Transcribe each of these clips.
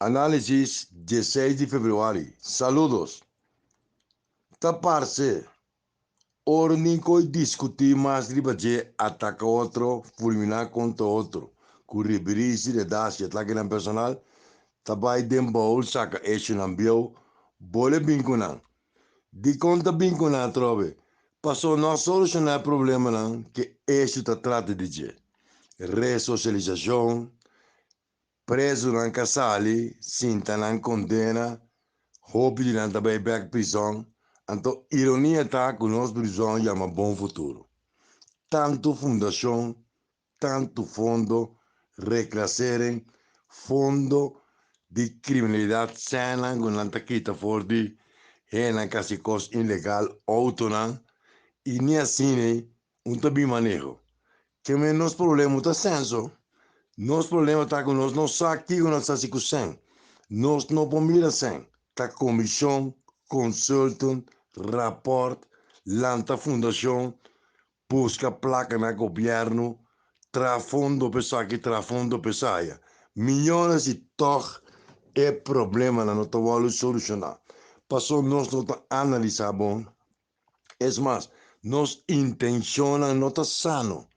Análisis 16 di februari. Saludos. Ta parse ora nin koi diskutí mas riba dje ataka otro, fulminá kontra otro, ku ribirisi, redasi, atakenan personal, ta bai den baul saka echonan bieu, bole bin ku nan. Dikon ta bin ku nan atrobe? Paso no a solushoná e problemanan ku echo ta trata di dje. Resosialisashon, prezunan ka sali, sinta nan kondena, hopi di nan ta bai bèk prizòn. Anto ironia ta ku nos prizòn yama Bon Futuro. Tantu fundashon, tantu fondo, reclassering, fondo di kriminalidat, sènnan ku nan ta kita for di hendenan ku hasi kos ilegal, outonan, i ni asina un ta bin maneho. Ke men nos problema ta senso. Nos problema ta ku nos no sa kiko nos ta hasi ku sèn. Nos no por mira sèn. Ta komishon, consultant, rapòrt, lanta fundashon, buska plaka na gobièrnu, traha fondo pa esaki, traha fondo pa esaya. Miyones i tòg e problemanan no ta wòrdu solushoná. Pasobra nos no ta analisá bon. Es mas, nos intenshonnan no ta sano.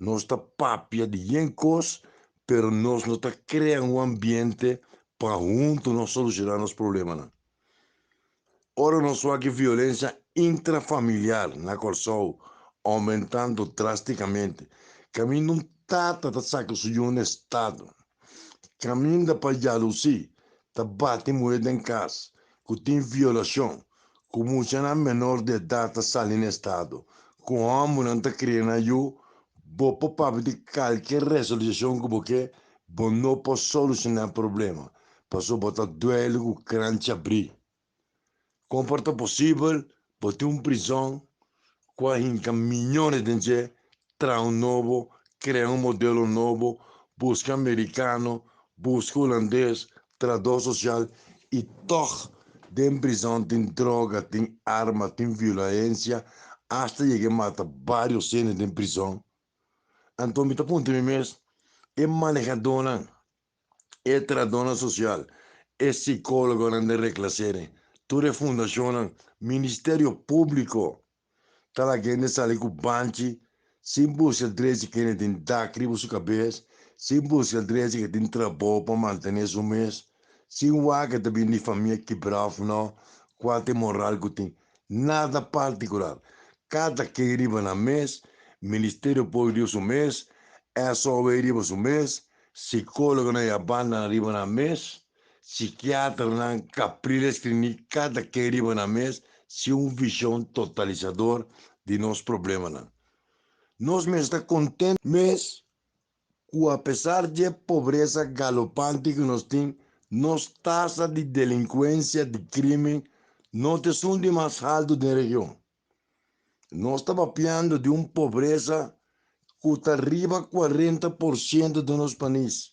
Nos ta papia di yen kos, pero nos no ta krea un ambiente pa huntu nos solushoná nos problemanan. Ora nos wak e violensia intrafamiliar na Kòrsou oumentando drástikamente, kaminda un tata ta saka su yu na estado, kaminda pa yalusí ta bati muhé den kas, ku tin violashon, ku muchanan menor di edat ta sali na estado, ku hòmbernan ta kria nan yu, bo por papia di kalke resolushon ku bo ke, bo no por solushoná e problema, pasobra bo ta duele ku kranchi abrí. Kon por ta posibel bo tin un prizòn ku a hinka miyones den dje, traha un nobo, krea un modelo nobo, buska merikano, buska hulandes, trahadó sosial i tòg den prizòn tin droga, tin arma, tin violensia, asta yega e mata vários hende den prizòn? Anto mi ta puntra mi mes, e manehadónan, e trahadónan sosial, e sikólogonan den reklasering, tur e fundashonnan, Ministerio Públiko ta laga hende sali ku banchi sin buska drechi kende tin dak riba su kabes, sin buska drechi ke tin trabou pa mantené su mes, sin wak ke ta bini di famia kibrá òf no, kua ta e moral ku tin. Nada partikular. Kada ken riba nan mes, Ministerio Públiko riba su mes, SOW riba su mes, Sikólogonan i a bandanan riba nan mes, sikiaternan, Capriles Clinic, kada ken riba nan mes, sin un vishon totalisador di nos problemanan. Nos mester ta kontent mes ku apesar dje pobresa galopante ku nos tin, nos tasa di delinkuensia, di krimen, no ta esun di mas haltu den region. Nos ta papiando di un pobresa ku ta riba 40% den nos panis.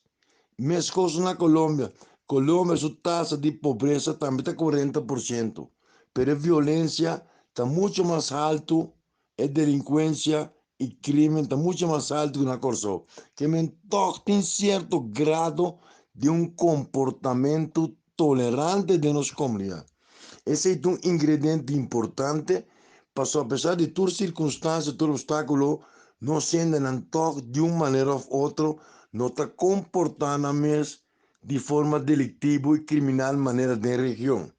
Meskos na Colombia. Colombia su tasa di pobresa tambe ta 40%. Pero e violensia ta mucho mas haltu, e delinkuensia i krimen ta mucho mas haltu ku na Kòrsou. Ke men tòg tin sierto grado di un komportamentu tolerante den nos komunidat. Esei ta un ingrediente importante pasobra apesar di tur sirkunstansia, tur opstákulo, nos hendenan tòg di un manera òf otro no ta komportá nan mes di forma deliktivo i kriminal manera den region.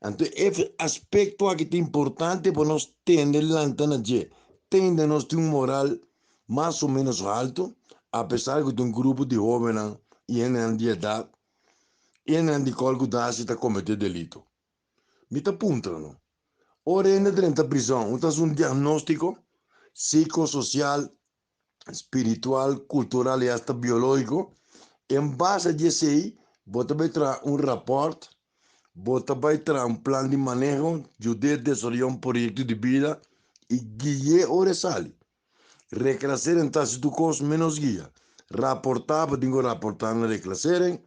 Anto e aspekto aki ta importante pa nos tende lanta na dje. Tende nos tin un moral mas o ménos haltu, apesar ku ta un grupo di hóbennan i hendenan di edat i hendenan di kòl ku ta hasi ta kometé delito. Mi ta puntra no, ora hende drenta prizòn, un ta hasi un diagnóstiko psikososial, spiritual, kultural i asta biológiko. En base di esei, bo ta bai traha un rapòrt, bo ta bai traha un plan di maneho, yud'é desaroyá un proyekto di bida i gui'é ora e sali. Reclassering ta hasi tur kos menos guia. Raportá, bo tin ku raportá na reclassering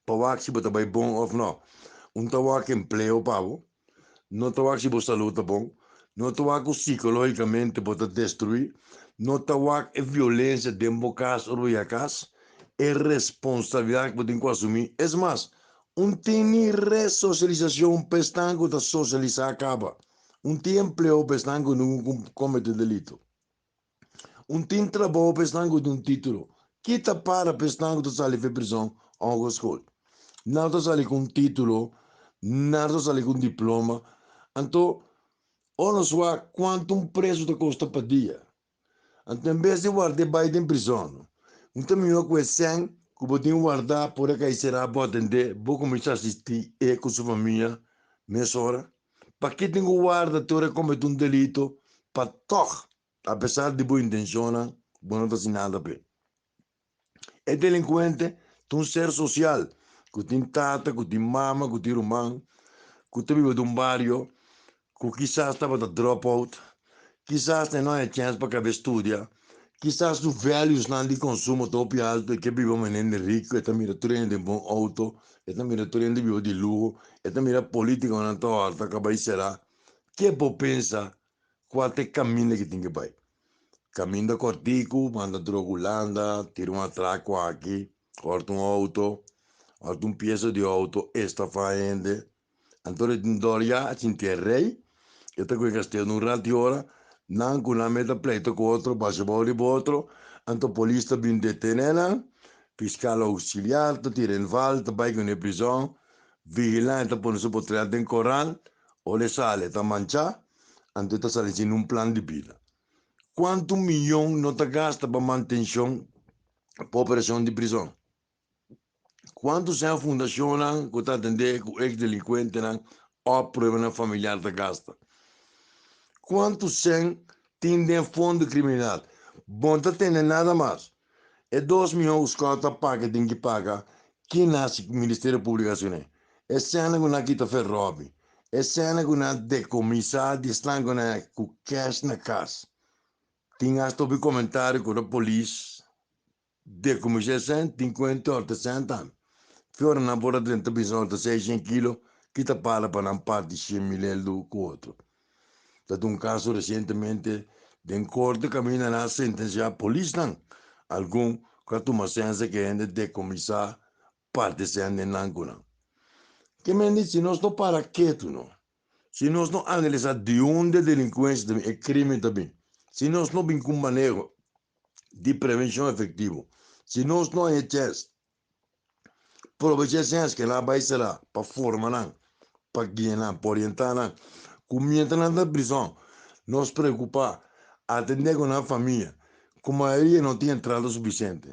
pa wak si bo ta bai bon òf nò. Un ta wak empleo pa bo, no ta wak si bo salú ta bon, no ta wak ku sikológikamente bo ta destruí, no ta wak e violensia den bo kas ora bo yega kas. E responsabilidat ku bo tin ku asumí. Es mas, un tin ni resosialisashon pa esnan ku ta sosialisá kaba. Un tin empleo pa esnan ku no komete delito. Un tin trabou pa esnan ku tin un título. Ki ta para pa esnan ku ta sali for prizòn òf ku skol? Nan ta sali ku un título, nan ta sali ku un diploma. Anto, ora nos wak kuantu un prezu ta kosta pa dia. Anto en bes di ward'é bai den prizòn, un ta mihó ku e sèn ku bo tin wardá por e kai será bo atendé, bo kuminsá asistí e ku su famia mesora. Pakí tin ku warda te ora e komet'é un delito pa tòg, apesar di bo intenshonnan, bo no ta hasi nada p'e? E delinkuente ta un ser sosial ku tin tata, ku tin mama, ku tin ruman, ku ta biba den un bario, ku kisas tabata drop out, kisas e no haña chèns pa kaba e studia, kisas su valuesnan di konsumo ta hopi alto, e ke biba manera hende riku, e ta mira tur hende den bon outo, e ta mira tur hende biba di luho, e ta mira politikonan ta hòrta kaba i será. Ke bo pensa kua ta e kaminda ke tin ke bai? Kaminda kòrtiku, manda droga Hulanda, tira un atrako aki, hòrta un outo, hòrta un piesa di outo, estafá hende. Anto e tin dòr ya, a sinti e rei, e ta kohe kasteo un rat di ora, nan ku nan meta pleito ku otro, basha bou riba otro, anto polis ta bin detené nan, fiskal ouksiliar ta tira en val, ta bai kuné prizòn, vigilante ta pone su potrèt den korant, ora e sali e ta manchá. Anto e ta sali sin un plan di bida. Kuantu miyon no ta gasta pa mantenshon pa operashon di prizon? Kuantu sean fundashonnan ku ta atendé ku eks delinkuentenan òf problemanan familiar ta gasta? Kuantu sen tin den fondo kriminal? Bo no ta tende nada mas. E dos miyon ku skòl ta paga tin ki paga, kin hasi Ministerio Públiko hasi kuné? E sènnan ku nan kita fe ròbi, e sènnan ku nan dekomisá di esnan ku nan ku kèsh na kas. Tin hasta hopi komentario ku ora polis dekomisá e sèn, tin ku hende òrta sèn tambe. Fe ora nan por a drenta prizòn òrta seishen kilo, kita para pa nan parti 100,000 eldu ku otro. Ta un kaso resientemente den korte kaminda nan a sentensiá polisnan, algun ku a tuma sensa ku e hende dekomisá parti sèn den nan ku nan. Ke men di si nos no para ketu no, si nos no analisá di unda e delinkuensia ta bin, e krimen ta bin, si nos no bin ku un maneho di prevenshon efektivo, si nos no haña chèns Probecha e chèns ku el a bai será pa forma nan, pa guia nan, pa orientá nan. Ku mientras nan ta prizòn, nos preokupá, atendé ku nan famia, ku mayoria no tin entrada sufisiente.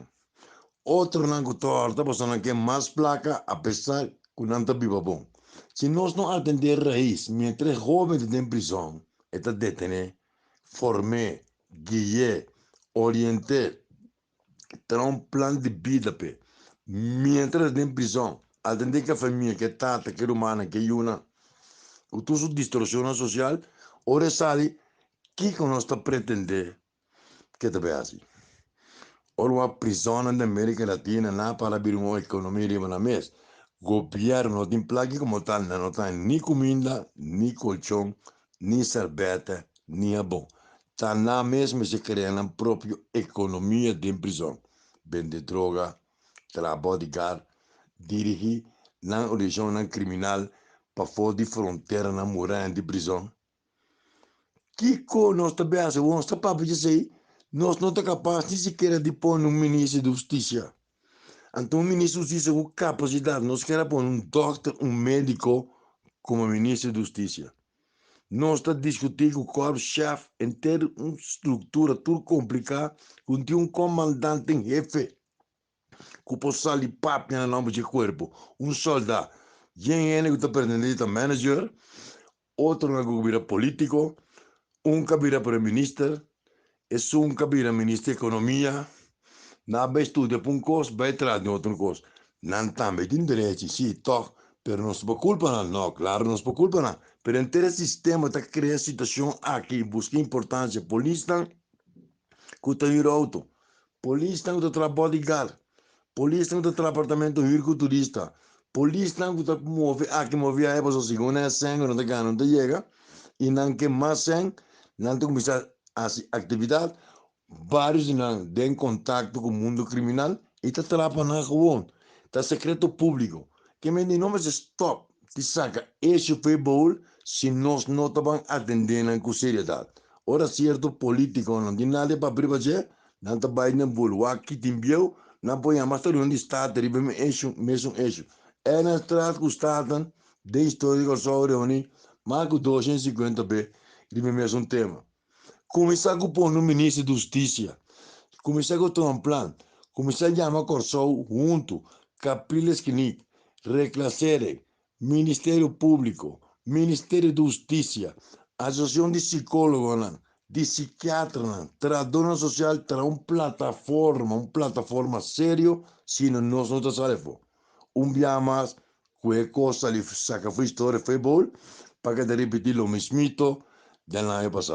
Otronan ku ta hòrta pasobra nan ke mas plaka apesar ku nan ta biba bon. Si nos no atendé e rais mientras e hóben ta den prizòn, e ta detené, form'é, gui'é, orient'é. Traha un plan di bida p'e. Mientras den prizon, atendé ku e famia, ku e tata, ku e rumannan, ku e yunan, ku tur su distorsionnan sosial, ora e sali, kiko nos ta pretendé ku e ta bai hasi? Ora wak prizonnan di Amerika Latina nan a para bira un ekonomia riba nan mes. Gobièrnu no tin plaki komo tal, nan no ta ni kuminda, ni kolchon, ni serbete, ni habon. Ta nan mes mester krea nan propio ekonomia den prizon, bende droga, traha bodyguard, dirigi nan organisacionnan kriminal pafó di fronteranan muraya di prizon. Kiko nos ta bin hasi? Nos ta papia djesei, nos no ta kapas ni sikiera di pone un minister di hustisia. Anto un minister di hustisia ku kapasidat, nos kier a pone un dòkter, un médiko komo minister di hustisia. Nos ta diskutí ku korpschef henter un struktura tur kompliká ku tin un komandante en hefe ku por sali papia na nòmber dje kuerpo, un sòldá. Yen hende ku ta pretendé di ta manager, otronan ku bira polítiko, un ka bira prome minister, esun ka bira minister di ekonomia. Nan a bai studia pa un kos, bai traha den otro kos. Nan tambe tin derechi, sí, tòg, pero nos por kulpa nan? No, klaro nos por kulpa nan. Pero henter e sistema ta krea situashon aki, buska importansia. Polisnan ku ta hür outo, polisnan ku ta traha bodyguard, polisnan ku ta traha apartamento hür ku turista, polisnan ku ta move aki move aya pasobra segun nan e sèn ku nan ta gana no ta yega i nan ke mas sèn, nan ta kuminsá hasi aktividat. Vários di nan den kontakto ku mundu kriminal I ta trapa nan gewoon. Ta sekreto públiko. Ke men di no mester stòp di saka issue for e bowl si nos no ta ban atendé nan ku seriedat. Ora sierto polítikonan tin nada pa riba dje, nan ta bai na bul wak ki tin bieu, nan por yama hasta reunion di Staten riba e issue, mesun issue. Ernst ku Staten den historia di Kòrsou reuní mas ku 250 be riba e mesun tema. Kuminsá ku pone un minister di hustisia, kuminsá ku traha un plan, kuminsá yama Kòrsou huntu, Capriles Kliniek, Reclassering, Ministerio Públiko, Ministerio di Hustisia, Asosiashon di Sikólogonan, di Sikiatranan, trahadónan sosial, traha un plataforma, un plataforma serio, sino nos no ta sali afó. Un biaha mas ku e kos sali saka for historia for e bol pa keda ripití lo mismito den aña pasá.